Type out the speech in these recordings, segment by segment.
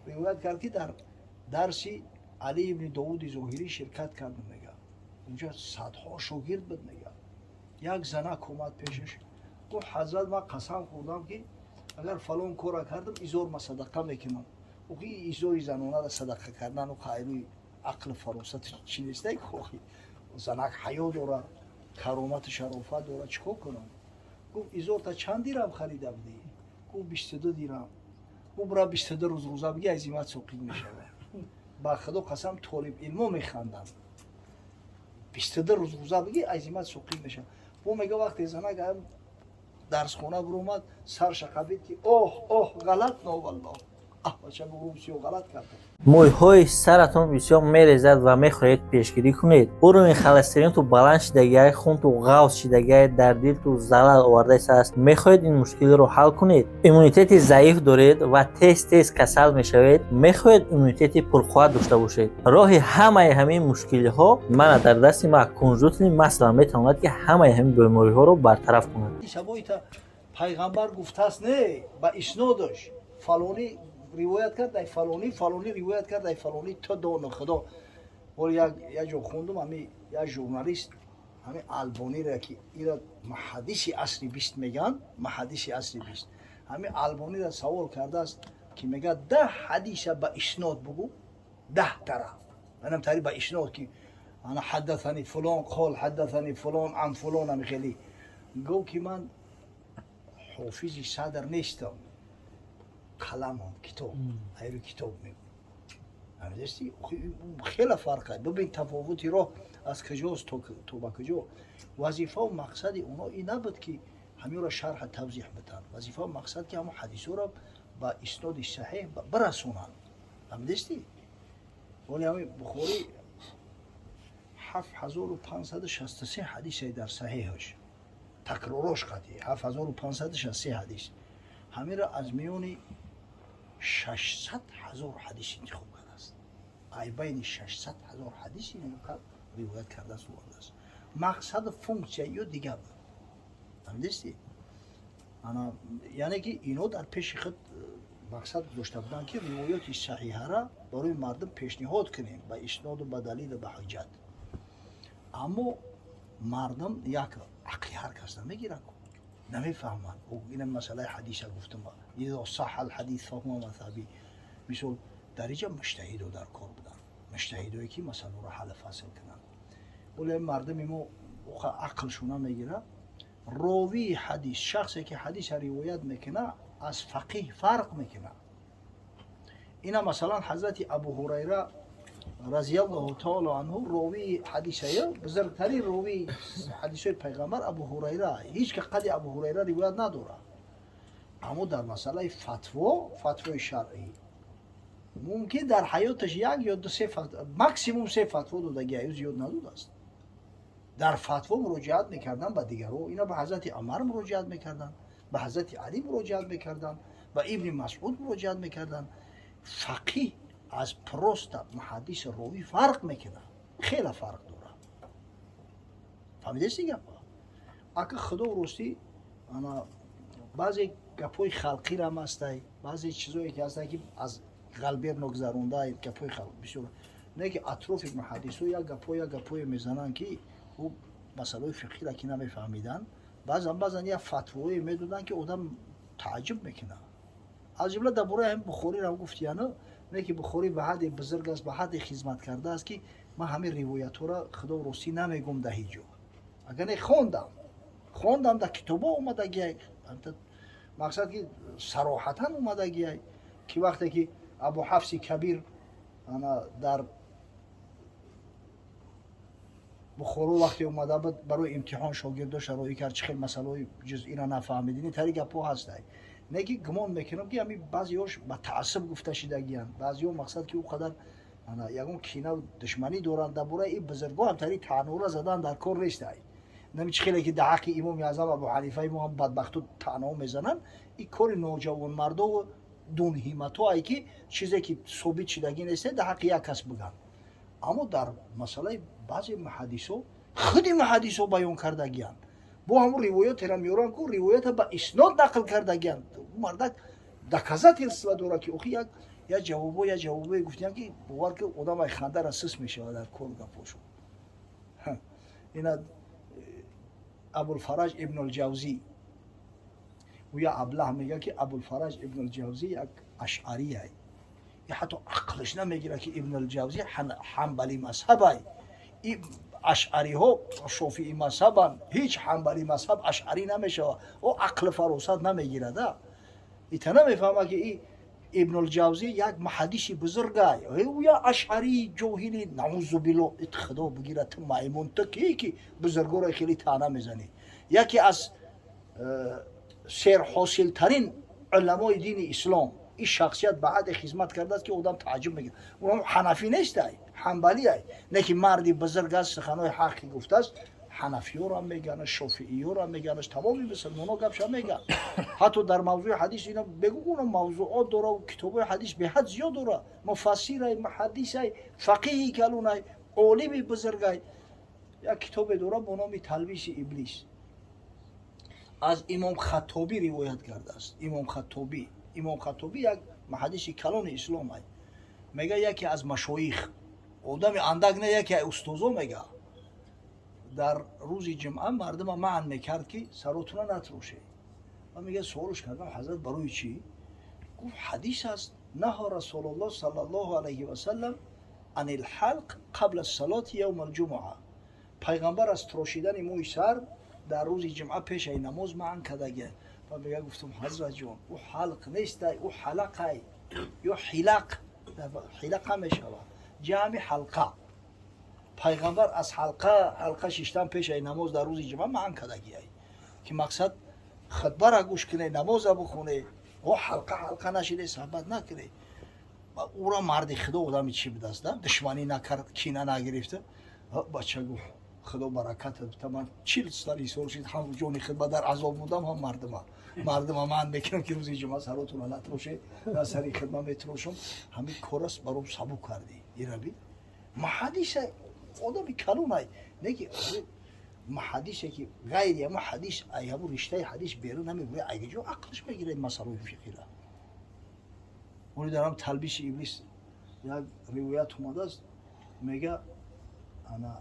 Ривоят кард, ки дар дарси Али ибни Довуди Зоҳирӣ ширкат кардам, мега, унҷа садҳо шогирд буд. Мега, як занак омад пешаш, гуфт: «Ҳазрат, ман қасам хӯрдам, ки агар фалон кора кардам, изор ма садақа мекунам». Охи, изори занонара садақа кардан хайруи ақлу фаросат чӣ нестай? Охи, занак ҳаё дора, каромату шарофат дора, чӣ кор кунам? Гуфт: «Изорта чанд дирам харида будӣ?» Гуфт: «22 дирам». Гуфт: «Бира, 22 рӯз рӯза биги, аз зимат соқит мешавад». Ба Худо қасам, толиб илмо механданд. 22 рӯз рӯза биги, аз зимат соқит мешавад. Бо мега, вақте занак дарсхона биромад, сарша қабид, ки оҳ, оҳ, ғалат новаллоҳ, аҳ, бача, бигӯ, ғалат кардам. Мӯйҳои саратон бисёр мерезад ва мехоҳед пешгирӣ кунед? Уровень холестеринту баланд шидагиай, хунту ғафз шидагиай, дар дилту залал овардааст, мехоҳед ин мушкилиро ҳал кунед? Иммунитети заиф доред ва тез тез касал мешавед, мехоҳед иммунитети пурқувват дошта бошед? Роҳи ҳамаи ҳамин мушкилиҳо мана дар дасти ма, кунжутный масло метавонад, ки ҳамаи ҳамин бемориҳоро бартараф кунад. Сабоита пайғамбар гуфтааст, не, ба иснодаш фалонӣ ривоят кард ай фалонӣ, фалонӣ ривоят кард ай фалонӣ, то доно Худо. Ҳол як ҷо хондум, ҳами як журналист ҳами Албонира, ки ира муҳаддиси асри 20 меган, муҳаддиси асри 20, ҳами Албонира савол кардааст, ки мега: «10 ҳадиса ба иснод бугӯ, 10 тараф манам тари ба иснод, ки ана ҳаддасани фулон, қол ҳаддасани фулон ан фулон». Ами хеле гуфт, ки ман ҳофизи садр нестам, қаламам китоб, айру китоб мегӯ. Фаҳмидасти? Хеле фарқ аст. Бибин, тафовути роҳ аз куҷост то ба куҷо. Вазифаву мақсади онҳо ин набуд, ки ҳаминро шарҳа тавзеҳ бидиҳанд. Вазифаву мақсад, ки ҳамон ҳадисҳоро ба исноди саҳеҳ бирасонанд. Фаҳмидасти? Вале ҳамин Бухорӣ 7563 ҳадисе дар саҳеҳаш, такророш қатъи 7563 ҳадис, ҳаминро аз миёни 600 000 ҳадис интихоб кардааст. Ай байни 600 000 ҳадис ино ривоят кардааст, овардааст. Мақсаду функсия ё дигар буд. Фаҳмидасти? Ана, яъне ки ино дар пеши худ мақсад гузошта буданд, ки ривоёти саҳиҳара барои мардум пешниҳод кунем ба исноду, ба далилу ба ҳуҷҷат. Аммо мардум як ақли ҳар кас намегирад, намефаҳманд. Ина масъалаи ҳадиса гуфтам: إذا صح الحديث فهو مذهبي. Мисол, дар иҷа муҷтаҳидо дар кор буданд, муҷтаҳидое, ки масъаларо ҳалл фасл кунанд. Вале мардуми мо ақлшу намегирад. Ровии ҳадис, шахсе ки ҳадиса ривоят мекунад, аз фақиҳ фарқ мекунад. Ина, масалан, ҳазрати Абу Ҳурайра разиаллоҳу таоло анҳу ровии ҳадисая, бузургтарин ровии ҳадисҳои пайғамбар Абу Ҳурайра. Ҳеҷ ка қади Абу Ҳурайра ривоят надорад. Аммо дар масъалаи фатво, фатвои шаръӣ, мумкин дар ҳаёташ як ё ду, се, максимум се фатво додагӣ, аю зиёд надодааст. Дар фатво муроҷиат мекарданд ба дигарҳо. Ина ба ҳазрати Умар муроҷиат мекарданд, ба ҳазрати Алӣ муроҷиат мекарданд, ба Ибни Масъуд муроҷиат мекарданд. Фақиҳ аз просто муҳаддиси ровӣ фарқ мекунад, хеле фарқ дорад. Фаҳмидасти гапа? Ака, Худо ростӣ, ана баъзе гапҳои халқирам ҳастай, баъзе чизое ки ҳастанд, ки аз ғалбер ногузаронда гапҳои халқ бисёр, не ки атрофи муҳаддисо як гапҳо, як гапҳое мезананд, ки ӯ масъалаҳои фиқҳиро ки намефаҳмиданд, баъзан баъзан як фатвое медоданд, ки одам тааҷҷуб мекунад. Аз ҷумла дар бораи ҳамин Бухориро гуфтияну, не ки Бухорӣ ба ҳадде бузург аст, ба ҳадде хизмат кардааст, ки ман ҳамин ривоятҳоро, Худо ростӣ, намегум дар ҳеҷ ҷо. Агар не, хондам, хондам, дар китобҳо омадагиай, мақсад ки сароҳатан омадагиай, ки вақте ки Абу Ҳафси Кабир ана дар Бухоро вақте омада буд барои имтиҳон, шогирдоша роӣ кард, чӣ хел масъалаҳои ҷузъиро нафаҳмидини тари гапҳо ҳастай. Не ки гумон мекунам, ки ҳамин баъзеҳош ба таассуб гуфта шидагиянд, баъзеҳо мақсад ки ӯ қадар ягон кинаву душманӣ доранд дар бораи ин бузургҳо, ҳамтари таънора задан дар кор нестай. Нами чӣ хеле ки дар ҳаққи Имоми Аъзам Абу Ҳанифаи мо ҳам бадбахту таънаҳо мезананд, ин кори ноҷавонмардову дунҳиматҳо ай, ки чизе ки собит шидагӣ несте, дар ҳаққи як кас бигӯянд. Аммо дар масъалаи баъзе муҳаддисо худи муҳаддисо баён кардагиянд, бо ҳамун ривоятеро меоранд, ку ривоята ба иснод нақл кардагиянд. Мардак доказательство дорад, ки охи як Я ҷавобо, я ҷавобое гуфтиям, ки бовар ки, одам ай хандара сис мешавад дар кор гапошо. Ина Абулфараҷ Ибнулҷавзӣ, гӯя аблаҳ мега, ки Абулфараҷ Ибнулҷавзӣ як ашъарияй, ҳатто ақлш намегирад, ки Ибнулҷавзӣ ҳамбали мазҳабай. Ашъариҳо шофиӣ мазҳабанд, ҳеҷ ҳамбали мазҳаб ашъарӣ намешавад. О, ақли фаросат намегирада, ита намефаҳма, ки Ибнулҷавзӣ як муҳаддиси бузургай, ӯя ашъарии ҷоҳили, наузу билло. Ит худо бигирад, ту маймун, ту ки, ки бузургоро хеле таъна мезанӣ? Яке аз серҳосилтарин уламои дини ислом, ин шахсият ба ҳадде хизмат кардааст, ки одам тааҷҷуб мекунад. Ӯ ҳанафӣ нестай, ҳамбалиай, не ки марди бузург аст, суханои ҳаққи гуфтааст. Ҳанафиёро меганаш, шофииёро меганаш, тамоми мусулмонҳо гапша меган. Ҳатто дар мавзӯи ҳадис ина бегу, уна мавзуот дора, китобҳои ҳадис беҳад зиёд дора. Муфассирай, муҳаддисай, фақиҳи калунай, олими бузургай. Як китобе дора бо номи Талбиси Иблис. Аз Имом Хаттобӣ ривоят кардааст. Имом Хаттобӣ, Имом Хаттобӣ як муҳаддиси калони ислом ай. Мега, яке аз машоих, одами андак не, яке устозо, мега, дар рӯзи ҷумъа мардума маън мекард, ки саротуна натроше. Ва мега, суолш кардам: «Ҳазрат, барои чӣ?» Гуфт: «Ҳадис аст: نهى رسول الله صلى الله عليه وسلم عن الحلق قبل الصلاة يوم الجمعة». Пайғамбар аз трошидани мӯи сар дар рӯзи ҷумъа пешаи намоз маън кардага. Ва мега, гуфтум: «Ҳазратҷон, ӯ ҳалқ нестай, ӯ ҳалақай ё ҳилақ, ҳилақа мешавад, ҷамъи ҳалқа. Пайғамбар аз ҳалқа ҳалқа шиштан пешаи намоз дар рӯзи ҷумъа маън кардагиай, ки мақсад хутбара гӯш кунед, намоза бихонед, о ҳалқа ҳалқа нашиде, суҳбат накунед». Ӯра марди худо, одами чӣ будааст, да душманӣ накард, кина нагирифта. Бача гуфт: «Худо баракат бита, ман 40 соли сол шид, ҳам ҷони худба дар азоб будам, ҳам мардума ман мекунам, ки рӯзи ҷумъа саротуна натроше, на сари хидма метрошам. Ҳамин корас баром сабук кардӣ». Ираби муҳаддиса, одами калонай, неки муҳаддисе, ки ғайри ҳамо ҳадис, ай ҳамо риштаи ҳадис берун намегӯяд, айгаҷо ақлш мегирад масъалаи фиқҳира? Они дар ҳам Талбиси Иблис як ривоят омадааст. Мега, ана,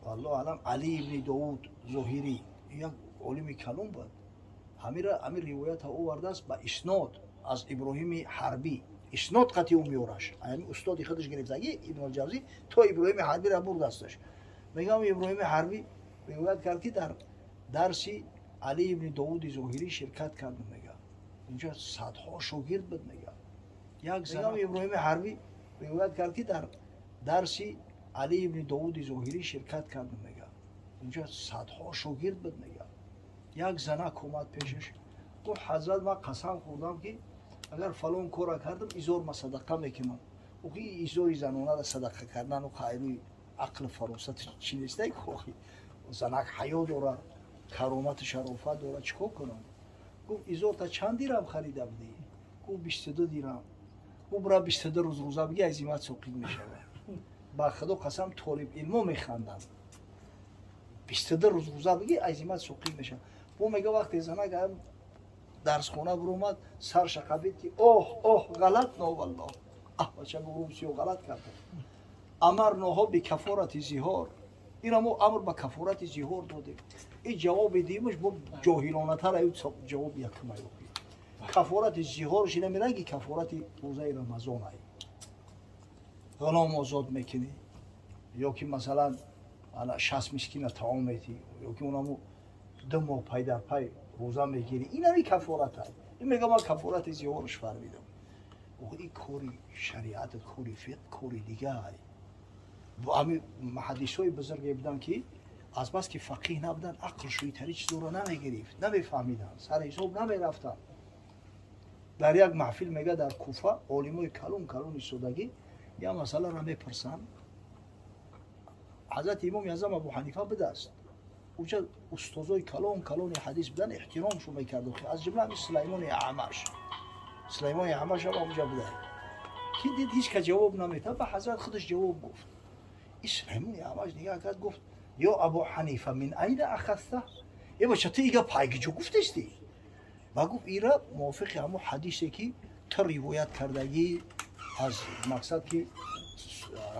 валлоҳу алам, Али ибни Довуд Зоҳирӣ як олими калон буд. Ҳамира ҳамин ривоята овардааст ба иснод аз Иброҳими Ҳарбӣ. Иснод қати ӯ меораш, ҳамин устоди худаш гирифтагӣ Ибнулҷавзӣ то Иброҳими Ҳарбира бурдасташ. Мегам, Иброҳими Ҳарбӣ ривоят кард, ки дар дарси Али ибни Довуди Зоҳирӣ ширкат кардам. Мега, унҷа садҳо шогирд буд. Мега, як занам, Иброҳими Ҳарбӣ ривоят кард, ки дар дарси Али ибни Довуди Зоҳирӣ ширкат кардам. Мега, унҷа садҳо шогирд буд. Мега, як занак омад пешаш, гуфт: «Ҳазрат, ман қасам хӯрдам, ки агар фалон кора кардам, изор ма садақа мекунам». Охи, изори занонара садақа кардану хайруи ақли фаросат чӣ нестай? Охи, занак ҳаё дорад, каромату шарофат дорад, чӣ кор кунам? Гуфт: «Изорта чанд дирам харида будӣ?» Гуфт: «22 дирам». Гуфт: «Бура, 22 рӯз рӯза биги, аз зимат соқит мешавад». Ба худо қасам, толиб илмо механданд. 22 рӯз рӯза биги, аз зимат соқит мешавад. Бо мега, вақте занак дарсхона биромад, сарша қабид, ки оҳ, оҳ, غلطنا والله. Аҳ, бача, гурумсиё ғалат кардам. أمرناها بكفارة الظهار. Ина мо амр ба кафорати зиҳор додем. Ин ҷавоби димаш бо ҷоҳилонатар аю ҷавоби якумай. Кафорати зиҳорш ина меран, ки кафорати рӯзаи Рамазон ай ғулом озод мекунӣ, ё ки масалан 60 мискина таом метӣ, ё ки унаму 2 моҳ пай дар пай рӯза мегирӣ. Инами кафорат ай. Ин мега, ман кафорати зиҳорш фармидам. Ин кори шариат, кори фиқҳ, кори дига ай. Ҳами ҳадисҳои бузурге буданд, ки азбаски фақиҳ набуданд, ақл шӯитари чизоро намегирифт, намефаҳмиданд, сари ҳисоб намерафтанд. Дар як маҳфил, мега, дар Куфа олимои калон калон истодагӣ, як масъаларо мепурсанд. Ҳазрати Имоми Аъзам Абу Ҳанифа будааст уҷа, устозои калон калони ҳадис буданд, эҳтиромшо мекард, аз ҷумла ҳами Сулаймони Аъмаш. Сулаймони Аъмаш ҳам онҷа буда, ки дид, ҳеҷ ка ҷавоб наметавад, ба ҳазрат худаш ҷавоб гуфт. И Сулаймони Аъмаш нигаҳ кард, гуфт: «يا أبا حنيفة، من أين أخذت?» Е бача, ту ига пайгиҷо гуфтести? Ва гуфт: «Ира мувофиқи ҳамон ҳадисе, ки ту ривоят кардагӣ». Аз мақсад ки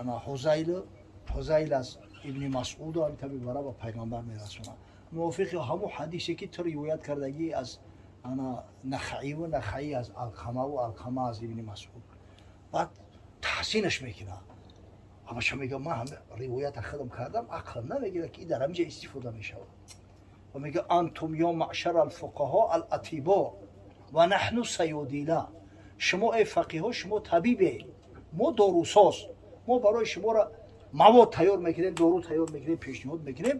ана Ҳузайл аз Ибни Масъуду ҳамин бара ба пайғамбар мерасонад, мувофиқи ҳамун ҳадисе, ки ту ривоят кардагӣ аз ана Нахаиву Нахаӣ аз Алқамаву Алқама аз Ибни Масъуд. Баъд таҳсинаш мекунад. Ҳамаша мега: ман ҳама ривоята худам кардам, ақлам намегирад, ки дар ҳаминҷа истифода мешавад. Ва мега: أنتم يا معشر الفقهاء الأطباء ونحن صيادلة. Шумо, эй фақиҳо, шумо табибе, мо дорусоз. Мо барои шуморо мавод тайёр мекунем, дору тайёр мекунем, пешниҳод мекунем,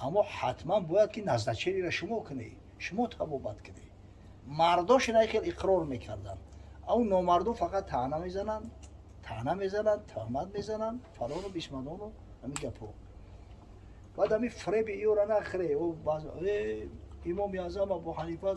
аммо ҳатман бояд, ки назначение ро шумо кунед, шумо табобат кунед. Мардошина хел иқрор мекарданд, ав номардо фақат таъна мезананд, таъна мезананд, тӯҳмат мезананд, фалону бисмадону ҳамин гапҳо. Баъд ҳамин фреби иёра нахӯре. Имоми Аъзам Абу Ҳанифа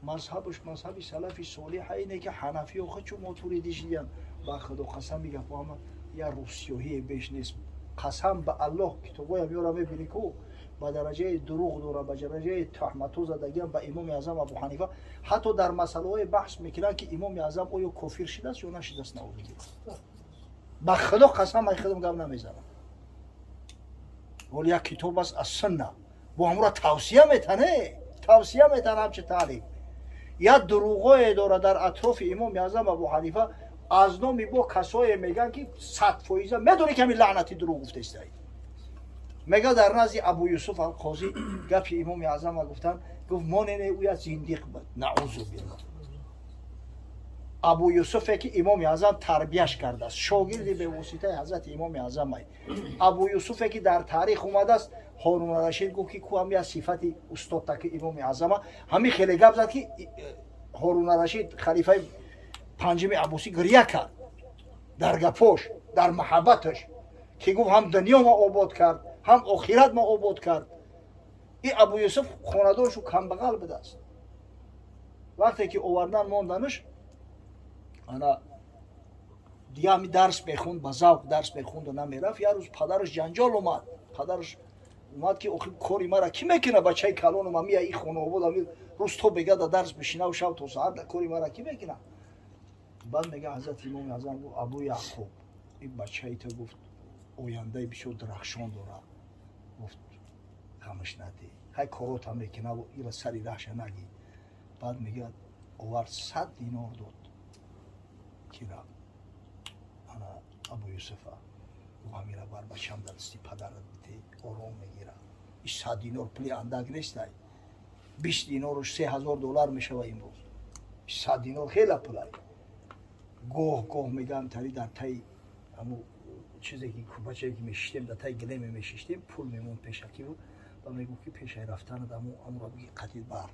мазҳабаш мазҳаби салафи солиҳа, ине ки ҳанафиё хачу мотуридӣ шидиян. Ба Худо қасам, и гапҳо ҳама я русиёҳие беш нест. Қасам ба Аллоҳ, китобҳоям ёра мебинӣ, ку ба дараҷаи дурӯғ дора, ба дараҷаи тӯҳматҳо задагиам ба Имоми Аъзам Абу Ҳанифа. Ҳатто дар масъалаҳое баҳс мекунанд, ки Имоми Аъзам оё кофир шидааст ё нашидааст. Наузубилла. Ба Худо қасам, ай худам гап намезанам. Ҳол як китоб аст, Ассунна, бо ҳамура тавсия метане, тавсия метан, ҳамчи таълим. Як дурӯғое дора дар атрофи Имоми Аъзам Абу Ҳанифа. Аз номи бо касое мегӯянд, ки 100% медонӣ, ки ҳамин лаънати дурӯғ гуфтаистай. Мега, дар назди Абу Юсуф Алқозӣ гапи Имоми Аъзама гуфтанд, гуфт: мо нене, ӯя зиндиқ буд. Наузу билло. Абу Юсуфе, ки Имоми Аъзам тарбияш кардааст, шогирди бевоситаи ҳазрати Имоми Аъзамай. Абу Юсуфе, ки дар таърих омадааст, Ҳорун Рашид гуфт, ки ку ҳам як сифати устодтаки Имоми Аъзама. Ҳамин хеле гап зад, ки Ҳорун Рашид, халифаи панҷуми Аббосӣ, гирья кард дар гапош, дар маҳаббаташ, ки гуфт: ҳам дунё ма обод кард, ҳам охират ма обод кард. И Абу Юсуф хонадоншу камбағал будааст. Вақте ки овардан монданаш, ана дига ҳами дарс мехунд, ба завқ дарс мехунду намерафт. Як рӯз падараш ҷанҷол омад. Падараш омад, ки охи, кори мара кӣ мекуна? Бачаи калонам ами и хонаобод ами рӯз то бегада дарс бишинаву шаб то саҳар кори мара кӣ мекуна? Баъд мега, ҳазрати Имоми Аъзам гуфт: Абу Яъқуб, ин бачаи ту, гуфт, ояндаи бисёр дурахшон дорад. Гуфт: ғамаш надӣ, ҳай корота мекунаву ира сари раҳша нагӣ. Баъд мегӯяд, овард, 100 динор дод кира, ана Абу Юсуфа. Гуфт: ҳамира бар бачам дар дасти падарат бите, ором мегирад. И 100 динор пули андак нестай, 20 диноруш 3000 доллар мешава имрӯз. 100 динор хела пулай. Гоҳ гоҳ мегӯям, тари дар таи ҳаму чизе ки кӯпачае ки мешиштем, дар таи гилеме мешиштем, пул мемонд пешакӣ ва мегуфт, ки пешаи рафтанат амуро биги, қатил бар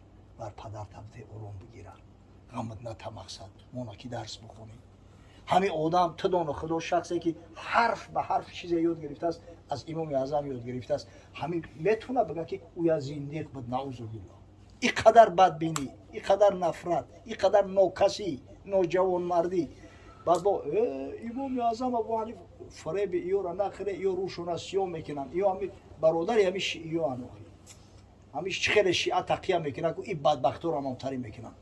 падар табте, ором бигира, ғамат ната. Мақсад мона, ки дарс бихонӣ. Ҳамин одам, ту доно Худо, шахсе, ки ҳарф ба ҳарф чизе ёд гирифтааст, аз Имоми Аъзам ёд гирифтааст, ҳамин метавона бигӯяд, ки ӯя зиндиқ буд? Наузу билло. И қадар бадбинӣ, и қадар нафрат, и қадар нокасӣ, ноҷавонмардӣ. Баъд бо Имоми Аъзам Абу Ҳаниф. Фареби иёра нахӯре. Иё рӯшона сиёҳ мекунанд, иё ҳами бародари ҳами шииёан. Охи, ҳами чӣ хеле шиа тақия мекунанд, и бадбахтора мамтарӣ мекунанд.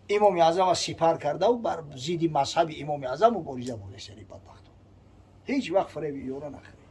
Имоми Аъзама сипар кардаву бар зидди мазҳаби Имоми Аъзам мубориза бурдесери бадбахто. Ҳеҷ вақт фареби иёра нахӯре.